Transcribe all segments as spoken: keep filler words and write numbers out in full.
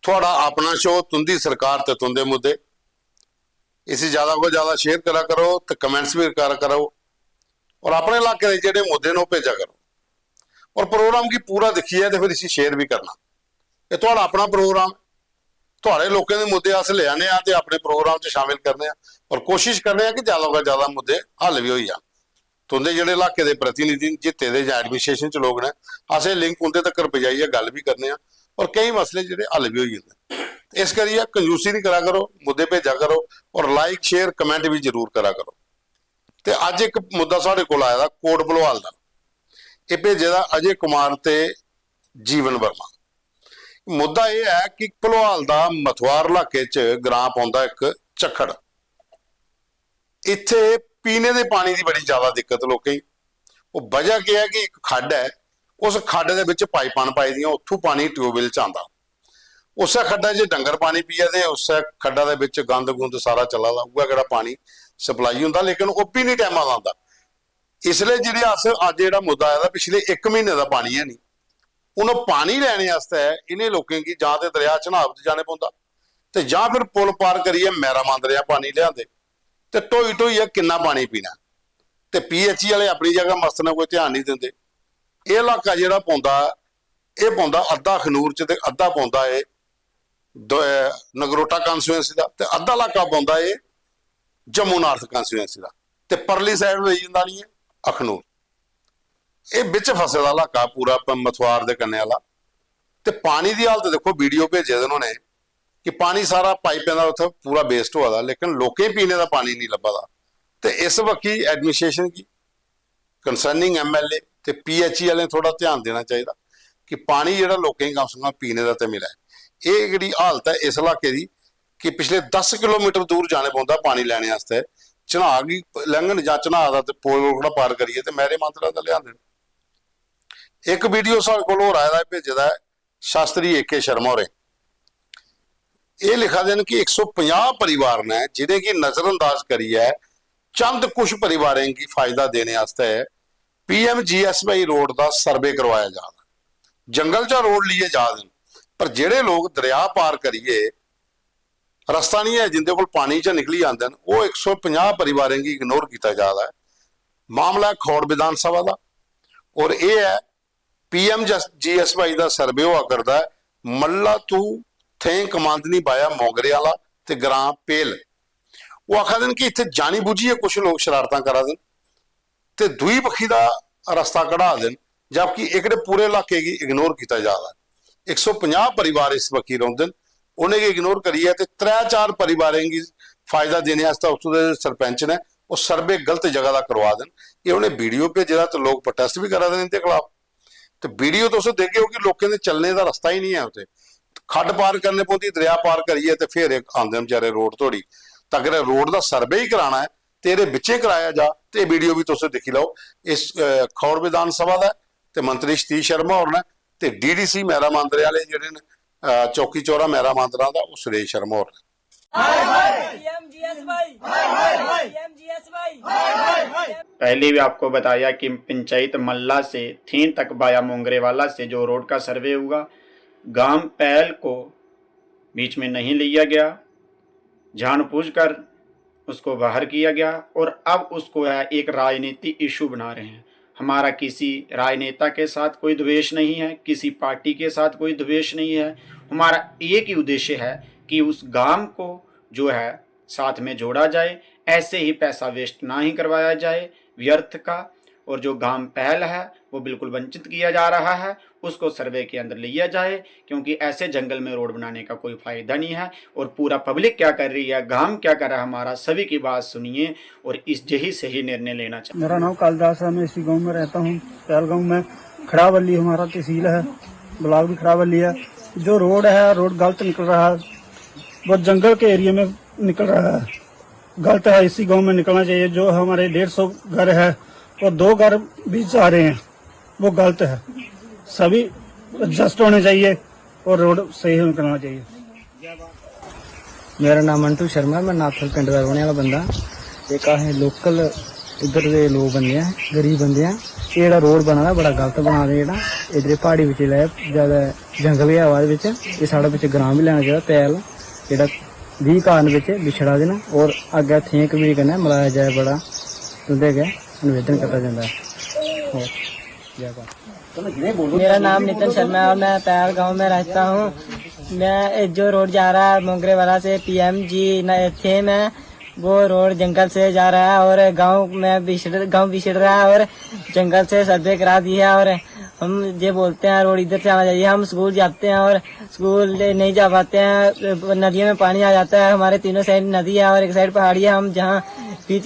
थुआढ़ा अपना शो, तुं'दी सरकार ते तुं'दे मुद्दे। इसी ज्यादा कोला ज्यादा शेयर करा करो ते कमेंट्स बी करा करो, और अपने इलाके दे जेह्ड़े मुद्दे न, ओह् भेजा करो, और प्रोग्राम गी पूरा दिक्खियै ते फिर इसी शेयर बी करना। एह् थुआढ़ा अपना प्रोग्राम, थुआढ़े लोकें दे मुद्दे अस लेआने आं ते अपने प्रोग्राम च शामिल करने आं, और कोशिश करने आं कि ज्यादा कोला ज्यादा मुद्दे हल बी होई जान। तुं'दे जेह्ड़े इलाके दे प्रतिनिधि न, जित्ते दे जां एडमिनिस्ट्रेशन च लोक न, अस एह् लिंक उं'दे तक्कर पजाइयै गल्ल बी करने आं, और केईं मसले जेह्ड़े हल बी होई जंदे न। इस करियै कंजूसी निं करा करो, मुद्दे भेजा करो, और लाइक, शेयर, कमेंट बी जरूर करा करो। ते अज्ज इक मुद्दा साढ़े कोल आए दा कोट भलवाल दा। एह् भेजे दा अजय कुमार ते जीवन वर्मा। मुद्दा एह् ऐ कि भलवाल दा मथुआर इलाके च ग्रां पौंदा इक झक्खड़। इत्थै पीने दे पानी दी बड़ी ज्यादा दिक्कत लोकें गी। ओह् बजह केह् ऐ कि इक खड्ड ऐ, उस खड्ड दे बिच पाइपां न पाई दियां, उत्थूं पानी ट्यूबवैल च आंदा। उस्सै खड्डा च डंगर पानी पिया दे, उस्सै खड्डा दे बिच गंद गुंद सारा चला दा, उ'ऐ केह्ड़ा पानी सप्लाई होंदा, लेकिन ओह् बी निं टैमा दा आंदा। इसलै जेह्ड़े अस अज्ज जेह्ड़ा मुद्दा आए दा, पिछले इक म्हीने दा पानी है नहीं। हून ओह् पानी लैने आस्तै इ'नें लोकें गी जां ते दरेआ चन्हाब च जाने पौंदा ते जां फिर पुल पार करियै मैरा मांदरेआ पानी लेआंदे ते ढोई ढोइयै किन्ना पानी पीना। ते पीएचई आह्ले अपनी जगह मस्त न, कोई ध्यान निं दिंदे। एह् इलाका जेह्ड़ा पौंदा, एह् पौंदा अद्धा अखनूर च ते अद्धा पौंदा एह् द-, नगरोटा कॉन्स्टिट्यूएंसी दा ते अद्धा इलाका पौंदा एह् जम्मू नार्थ कॉन्स्टिट्यूएंसी दा ते परली साइड रेही जंदा निं ऐ अखनूर। एह् बिच फसे दा इलाका पूरा प-, मथुआर दे कन्नै आह्ला। ते पानी दी हालत दिक्खो, वीडियो भेजे दे उ'नें कि पानी सारा पाइपें दा उत्थै पूरा वेस्ट होआ दा, लेकिन लोकें गी पीने दा पानी निं लब्भा दा। ते इस बक्खी एडमिनिस्ट्रेशन गी, कंसर्निंग एमएलए ते पीएचई आह्लें थोह्ड़ा ध्यान देना चाहिदा कि पानी जेह्ड़ा लोकें गी कम से कम पीने दा ते मिलै। एह् जेह्ड़ी हालत ऐ इस इलाके दी कि पिछले दस किलोमीटर दूर जाने पौंदा पानी लैने आस्तै, चन्हां गी लैंघन जां चन्हां दा ते पुल ओकड़ा पार करियै ते मैरे मांदरा दा लेआंदे न। इक वीडियो साढ़े कोल होर आए दा ऐ, भेजे दा ऐ शास्त्री ए के शर्मा होरें। एह् लिखा दे न कि इक सौ पंजाह् परिवार न जि'नेंगी नजरअंदाज करियै चंद कुछ परिवारें गी फायदा देने आस्तै पीएमजीएसवाई रोड दा सर्वे करवाया जा दा। जंगल चा रोड लेइयै जा दे न, पर जेह्ड़े लोक दरेआ पार करियै रस्ता निं ऐ, जिंदे कोल पानी चा निकली आंदे न, ओह् इक सौ पंजाह् परिवारें गी इग्नोर कीता जा दा ऐ। मामला ऐ खौड़ विधानसभा दा, और एह् ऐ पीएमजीएसवाई दा सर्वे होआ करदा ऐ मल्ला तू थें कमांदनी बाया मोंगरे आह्ला ते ग्रां पेल। ओह् आखा दे न कि इत्थै जानी बुज्झियै कुछ लोक शरारतां करा दे न ते दूई बक्खी दा रस्ता कढा दे न, जबकि एह्कड़े पूरे इलाके गी इग्नोर कीता जा दा ऐ। इक सौ पंजाह् परिवार इस बक्खी रौंह्दे न, उ'नेंगी इग्नोर करियै ते त्रै चार परिवारें गी फायदा देने आस्तै उत्थूं दे सरपंच ने ओह् सर्वे गलत जगह दा करवा दे न। एह् उ'नें वीडियो भेजे दा ते लोक प्रोटेस्ट बी करा दे न इं'दे खलाफ। ते वीडियो तुस दिखगे ओ कि लोकें दे चलने दा रस्ता ही निं ऐ उत्थै। खड्ड पार करने पौंदी, दरेआ पार करियै ते फिर इक आंदे न बेचारे रोड धोड़ी। ते अगर रोड दा सर्वे ही कराना ऐ ते एह्दे बिच्चें कराया जा, ते एह् वीडियो बी तुस दिक्खी लैओ। इस, अ, खौड़ विधानसभा दा ऐ ते मंत्री सतीश शर्मा होर न ते डीडीसी मैरा मांदरे आह्ले जेह्ड़े न, अ, चौकी चौरा मैरा मांदरा दा, ओह् सुरेश शर्मा होर न। PMGSY, PMGSY. पहले भी आपको बताया कि पंचायत मल्ला से थीन तक बाया मोंगरे वाला से जो रोड का सर्वे हुआ, गांव पहल को बीच में नहीं लिया गया, जानबूझकर उसको बाहर किया गया और अब उसको है एक राजनीति इशू बना रहे हैं। हमारा किसी राजनेता के साथ कोई द्वेष नहीं है, किसी पार्टी के साथ कोई द्वेष नहीं है। हमारा एक ही उद्देश्य है कि उस गांव को जो है साथ में जोड़ा जाए, ऐसे ही पैसा वेस्ट ना ही करवाया जाए व्यर्थ का। और जो गांव पहल है वो बिल्कुल वंचित किया जा रहा है, उसको सर्वे के अंदर लिया जाए, क्योंकि ऐसे जंगल में रोड बनाने का कोई फायदा नहीं है। और पूरा पब्लिक क्या कर रही है, गांव क्या कर रहा है हमारा, सभी की बात सुनिए और इस यही सही निर्णय लेना चाहिए। मेरा नाम कालिदास है, मैं इसी गांव में रहता हूँ। पहलगांव में खड़ावली हमारा तहसील है, ब्लॉक भी खड़ावली है। जो रोड है, रोड गलत निकल रहा है, वो जंगल के एरिया में निकल रहा है। गलत है, इसी गांव में निकलना चाहिए। जो हमारे डेढ़ सौ घर है और दो घर बीच जा रहे हैं, वो गलत है। सभी एडजस्ट होने चाहिए और रोड सही निकलना चाहिए। मेरा नाम मंटू शर्मा है, मैं नाथल पिंड दा रौह्ने आह्ला बंदा। इक असें लोकल इद्धर दे लोक बंदे ऐ, गरीब बंदे ऐ। एह् जेह्ड़ा रोड बना दा, बड़ा गलत बना दे। जेह्ड़ा इद्धर प्हाड़ी बिच जेह्ड़ा ऐ, ज्यादा जंगल गै आवा दे बिच। एह् साढ़े बिच ग्रांऽ बी लैना चाहिदा पैह्ल। जेह्ड़ा बीह् कारण बिच बिछड़ा दे न, और अग्गें थें कबीर कन्नै मलाया जाए, बड़ा तुं'दे अग्गें निवेदन कीता जंदा ऐ। और जै भारत। मेरा नाम नितिन शर्मा है और मैं पैल गांव में रहता हूँ। मैं जो रोड जा रहा है मोंगरे वाला से पीएम जी न-, थे में, वो रोड जंगल से जा रहा है और गांव में बिछड़ गांव बिछड़ रहा है और जंगल से सर्वे करा दी है। और हम ये बोलते हैं रोड इधर से आना चाहिए। हम स्कूल जाते हैं और स्कूल नहीं जा पाते हैं, नदियों में पानी आ जाता है। हमारे तीनों साइड नदी है और एक साइड पहाड़ी है। हम जहाँ बीच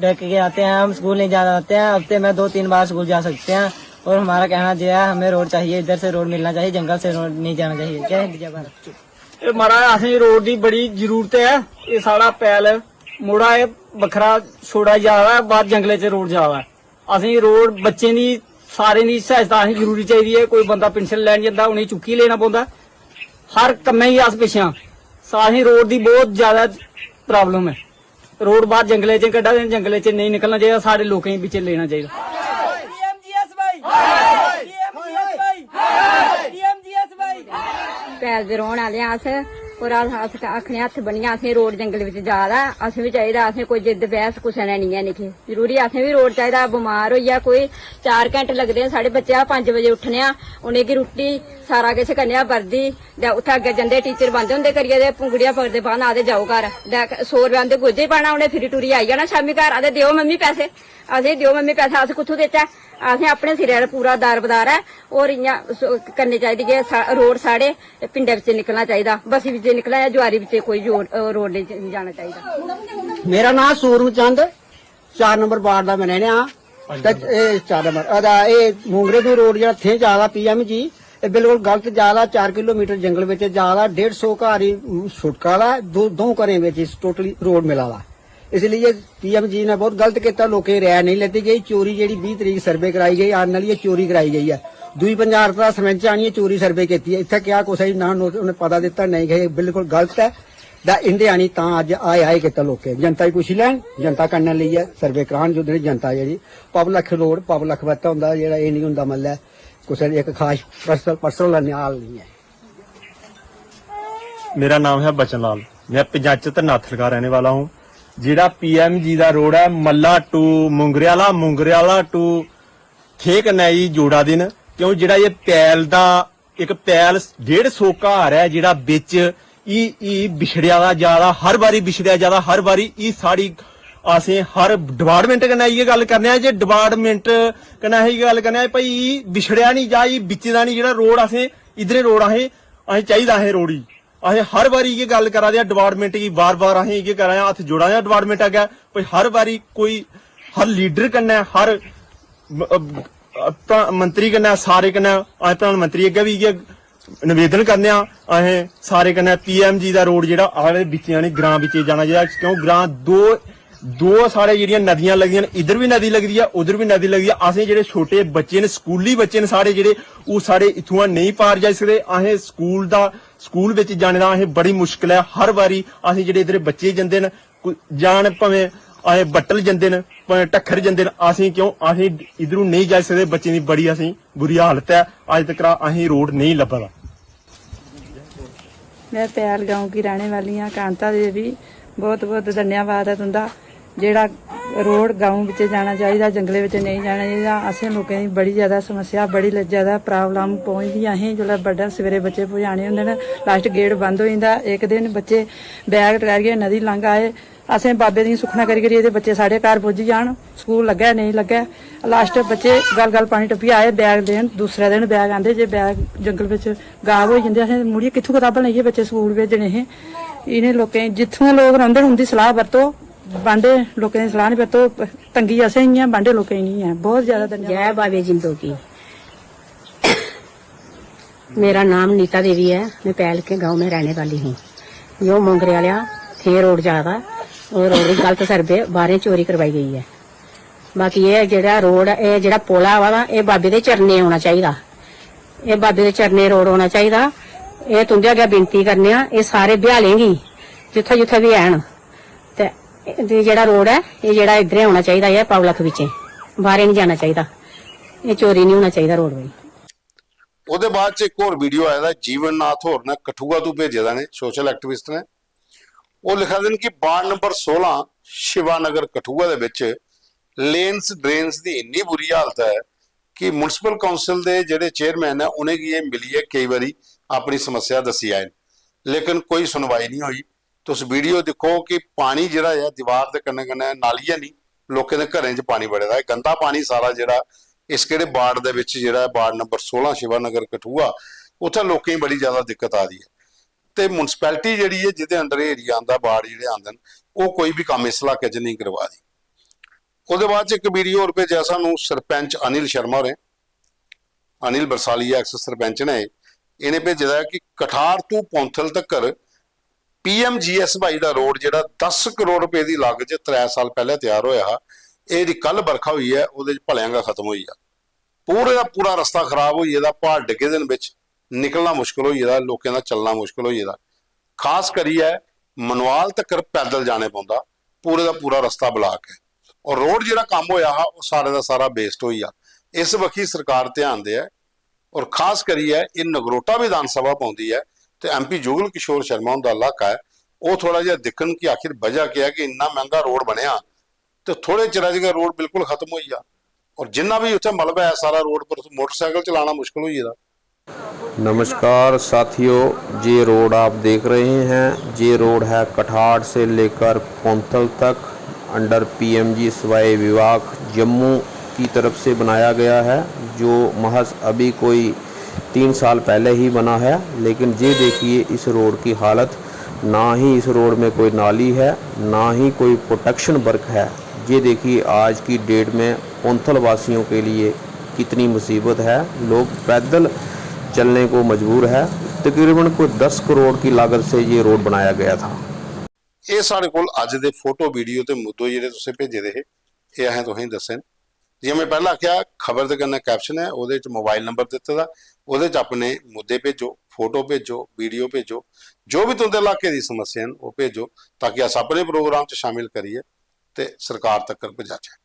ढक के आते हैं, हम स्कूल नहीं जा पाते हैं। हफ्ते में दो तीन बार स्कूल जा सकते हैं। और हमारा कहना यह है, हमें रोड चाहिए, इधर से रोड मिलना चाहिए, जंगल से रोड नहीं जाना चाहिए। जय हिंद, जय भारत। एह् महाराज, असेंगी रोड दी बड़ी जरूरत ऐ। एह् साढ़ा पैल मुड़ा, एह् बक्खरा छोड़ा जा दा ऐ, बाहर जंगलै च रोड जा दा ऐ। असेंगी रोड, बच्चें दी, सारें दी सहायता असेंगी जरूरी चाहिदी ऐ। कोई बंदा पेंशन लैन जंदा, उ'नेंगी चुक्कियै लेना पौंदा। हर कम्मै गी अस पिच्छे आं। सा- असेंगी रोड दी बहुत ज्यादा प्रॉब्लम ऐ। रोड बाहर जंगलै च कड्ढा दे न, जंगलै च नेईं निकलना चाहिदा, सारे लोकें गी बिच्च लेना चाहिदा। पीएमजीएसवाई पीएमजीएसवाई पीएमजीएसवाई पैल दे रौह्ने आह्ले आं अस। और अस अस आखने हत्थ बनियै असें रोड जंगल बिच जा दा, असें बी चाहिदा, असें कोई जिद्द बैह्स कुसै ने निं ऐ निखे। जरूरी असें बी रोड चाहिदा। बमार होई जा कोई, चार घैंटे लगदे न साढ़े बच्चे, अस पंज बजे उट्ठने आं, उ'नेंगी रुट्टी सारा किश करने आं, वर्दी ते उत्थै अग्गें जंदे टीचर बंद होंदे करियै ते पुंगड़ियां पकड़दे बाह्ना आखदे जाओ घर। ते सौ रपेआ उं'दे गोज्जे पाना, उ'नें फिरी टुरियै आई जाना शामीं घर, आखदे देओ मम्मी पैसे, असें देओ मम्मी पैसे, अस कुत्थूं देचै? असें अपने सिरै पर पूरा दारबदार ऐ। और इ'यां स- करने चाहिदी कि सा- रोड साढ़े पिंडे बिच्चे निकलना चाहिदा, बस्सी बिच्चे निकलना चाहिदा, जुआरी बिच्चे कोई जोर- अ, रोड नेईं ज- जाना चाहिदा। मेरा नांऽ सूरम चंद, चार नंबर वार्ड दा में रैह्ने आं। ते एह् चार नंबर अदा एह् मोंगरे दू रोड जेह्ड़ा इत्थें जा दा पीएम जी, एह् बिल्कुल गलत जा दा। चार किलोमीटर जंगल बिच्च जा दा, डेढ़ सौ घर ही छुटका दा, दो दो घरें बिच इस टोटली रोड मिला दा। इसलिए पीएम जी ने बहुत गलत कीता, लोकें दी राय नेईं लैती गई। चोरी जेह्ड़ी बीह् तरीक सर्वे कराई गई, आने आह्ली ऐ, चोरी कराई गई ऐ। दूई पंचायत दा सरपंच आनियै चोरी सर्वे कीती ऐ। इत्थै क्या कुसै गी ना नोट उ'नें पता दित्ता, नेईं गए, बिल्कुल गलत ऐ। दा इंदे आनी तां अज्ज आए आए कीता लोकें, जनता गी पुच्छी लैन, जनता कन्नै लेइयै सर्वे करान। जो जनता जेह्ड़ी पब्लिक लोड़, पब्लिक बत्ता होंदा, जेह्ड़ा एह् निं होंदा, मतलब कुसै दी इक खास पर्सनल पर्सनल न्याल निं ऐ। मेरा नाम है बचन लाल। मैं पंजाचत नाथल का रहने वाला हूँ। जेह्ड़ा पीएम जी दा रोड ऐ, मल्ला टू मुंगरे आह्ला, मुंगरे आह्ला टू थे कन्नै ही जोड़ा दे न। क्यों, जेह्ड़ा एह् पैल दा इक पैल डेढ़ सौ घर ऐ, जेह्ड़ा बिच ई ई बिछड़ेआ दा जा दा, हर बारी बिछड़ेआ जा दा, हर बारी ई साढ़ी असें हर डिपार्टमेंट कन्नै इ'यै गल्ल करने आं जे डिपार्टमेंट कन्नै असें इ'यै गल्ल करने आं, भाई, ई बिछड़ेआ निं जा, ई बिच्चे दा निं, जेह्ड़ा रोड असें इद्धरे रोड असें असें चाहिदा, असें रोड ई। असें हर बारी इ'यै गल्ल करा दे आं डिपार्टमेंट गी, बार बार असें इ'यै करा दे आं, हत्थ जोड़ा दे आं डिपार्टमेंट अग्गै, भाई, हर बारी कोई हर लीडर कन्नै, हर म- अ- अ- प्रा- मंत्री कन्नै, सारे कन्नै, असें प्रधानमंत्री अग्गै बी इ'यै निवेदन करने आं। असें सारे कन्नै पीएम जी दा रोड जेह्ड़ा आखदे बिच्चे आने ग्रां बिच्चे जाना चाहिदा, क्यों ग्रां दो दो साढ़े जेह्ड़ियां नदियां लगदियां न, इद्धर बी नदी लगदी ऐ, उद्धर बी नदी लगदी ऐ। असें जेह्ड़े छोटे बच्चे न, स्कूली बच्चे न साढ़े जेह्ड़े, ओह् साढ़े इत्थुआं नेईं पार जाई सकदे। असें स्कूल दा स्कूल बिच जाने दा असें बड़ी मुश्कल ऐ। हर बारी असें जेह्ड़े इद्धर बच्चे जंदे न, कोई जान भामें असें बट्टल जंदे न, भामें ढक्खर जंदे न, असें क्यों असें इद्धरूं नेईं जाई सकदे। बच्चें दी बड़ी असें बुरी हालत ऐ। अज्ज तक असें रोड नेईं लब्भा दा। मैं पैहलगांव की रहने वाली आं, कांता देवी। बहुत बहुत धन्यवाद ऐ तुंदा, जेह्ड़ा रोड गांव बिच जाना चाहिदा, जंगले बिच नेईं जाना चाहिदा। असें लोकें दी बड़ी ज्यादा समस्या, बड़ी ल- ज्यादा प्रॉब्लम पौंदी। असें जिसलै बड्डा सवेरे बच्चे पजाने होंदे न, लास्ट गेट बंद होई जंदा। इक दिन बच्चे बैग टकारियै नदी लंघ आए। असें बाबे दी सुक्खना करी करी एह्दे बच्चे साढ़े घर पुज्जी जान, स्कूल लग्गै नेईं लग्गै। लास्ट बच्चे गल गल पानी टप्पियै आए, बैग देन, दूसरे दिन बैग आंदे, जे बैग जंगल बिच गायब होई जंदे। असें मुड़ियै कित्थूं कताबां लेइयै बच्चे स्कूल भेजने हे? इ'नें लोकें, जित्थूं दे लोक रौंह्दे न, उं'दी सलाह बरतो। बांडे लोकें दी सलाह निं बरतो। तंगी असें गी ऐ, बांडे लोकें गी निं ऐ। बहुत ज्यादा धन्यवाद। जय बाबे जिंदो की। मेरा नाम नीता देवी है। मैं पैलके गांव में रहने वाली हूँ। जो मोंगरे आह्लेआ थे रोड जा दा, ओह् रोड दी गलत सर्वे, बाहरें चोरी करवाई गई ऐ। बाकी एह् जेह्ड़ा रोड, एह् जेह्ड़ा पुल आवा दा, एह् बाबे दे चरणें औना चाहिदा। एह् बाबे दे चरणें रोड औना चाहिदा। एह् तुं'दे अग्गें विनती करने आं, एह् सारे भ्यालें गी, जित्थै जित्थै बी हैन, ते ते जेह्ड़ा रोड ऐ, एह् जेह्ड़ा इद्धरै औना चाहिदा ऐ, पावलख बिच्चें, बाह्रै निं जाना चाहिदा। एह् चोरी निं होना चाहिदा रोड भाई। ओह्दे बाद च इक होर वीडियो आए दा, जीवन नाथ होर ने कठुआ तू भेजे दा ने, सोशल एक्टिविस्ट ने। ओह् लिखा दे न कि वार्ड नंबर सोलां शिवानगर कठुआ दे बिच लेन्स ड्रेन्स दी इन्नी बुरी हालत ऐ कि म्युनिसिपल काउंसिल दे जेह्ड़े चेयरमैन न, उ'नेंगी एह् मिलियै केई बारी अपनी समस्या दस्सी आए न, लेकिन कोई सुनवाई निं होई। तुस वीडियो दिक्खो कि पानी जेह्ड़ा ऐ दीवार दे कन्नै कन्नै नालियै निं, लोकें दे घरें च पानी बड़े दा ऐ। गंदा पानी सारा जेह्ड़ा इस केह्ड़े वार्ड दे बिच जेह्ड़ा ऐ, वार्ड नंबर सोलां शिवानगर कठुआ, उत्थै लोकें गी बड़ी ज्यादा दिक्कत आ दी ऐ। ते म्युनिसिपैलिटी जेह्ड़ी ऐ, जेह्दे अंडर एह् एरिया आंदा, वार्ड जेह्ड़े आंदे न, ओह् कोई बी कम्म इस इलाके च नेईं करवा दी। ओह्दे बाद च इक वीडियो होर भेजेआ सानूं सरपैंच अनिल शर्मा होरें, अनिल बरसालिया एक्स सरपैंच ने, इ'नें भेजे दा ऐ कि कठार तू पौंथल तक्कर पीएमजीएसवाई दा रोड जेह्ड़ा दस करोड़ रपेऽ दी लागत च त्रै साल पैह्ले त्यार होया हा, एह् जेह्ड़ी कल बरखा होई ऐ, ओह्दे च भलेआं गै खत्म होई गेआ। पूरे दा पूरा रस्ता खराब होई गेदा, प्हाड़ डिग्गे दे न बिच, निकलना मुश्कल होई गेदा, लोकें दा चलना मुश्कल होई गेदा। खास करियै मनवाल तक्कर पैदल जाने पौंदा, पूरे दा पूरा रस्ता ब्लाक ऐ। और रोड जेह्ड़ा कम्म होया हा, ओह् सारे दा सारा वेस्ट होई गेआ। इस बक्खी सरकार ध्यान देऐ। और खास करियै एह् नगरोटा विधान सभा पौंदी ऐ ते एमपी जुगल किशोर शर्मा हुंदा इलाका ऐ। ओह् थोड़ा जेहा दिक्खन कि आखिर वजह केह् ऐ कि इन्ना मैंह्गा रोड बनेआ ते थोड़े चिरै च गै रोड बिल्कुल खत्म होई गेआ। और जिन्ना बी उत्थै मलबा ऐ, सारा रोड पर मोटरसाइकिल चलाना मुश्कल होई गेदा। नमस्कार साथियों, ये रोड आप देख रहे हैं, ये रोड है कठाड़ से लेकर पौंथल तक, अंडर पीएमजी सवाई विभाग जम्मू की तरफ से बनाया गया है, जो महज अभी कोई तीन साल पहले ही बना है। लेकिन ये देखिए इस रोड की हालत, ना ही इस रोड में कोई नाली है, ना ही कोई प्रोटेक्शन वर्क है। ये देखिए आज की डेट में पौंथल वासियों के लिए कितनी मुसीबत है, लोग पैदल चलने को मजबूर है। तकरीबन कोई दस करोड़ की लागत से ये रोड बनाया गया था। एह् साढ़े कोल अज्ज दे फोटो, वीडियो ते मुद्दे जेह्ड़े तुसें भेजे दे हे, एह् असें तुसेंगी दस्से न। जि'यां में पैह्लें आखेआ, खबर दे कन्नै कैप्शन ऐ, ओह्दे च मोबाइल नंबर दित्ते दा, ओह्दे च अपने मुद्दे भेजो, फोटो भेजो, वीडियो भेजो, जो बी तुं'दे इलाके दी समस्या न, ओह् भेजो, ताकि अस अपने प्रोग्राम च शामिल करियै ते सरकार तक्कर पजाचै।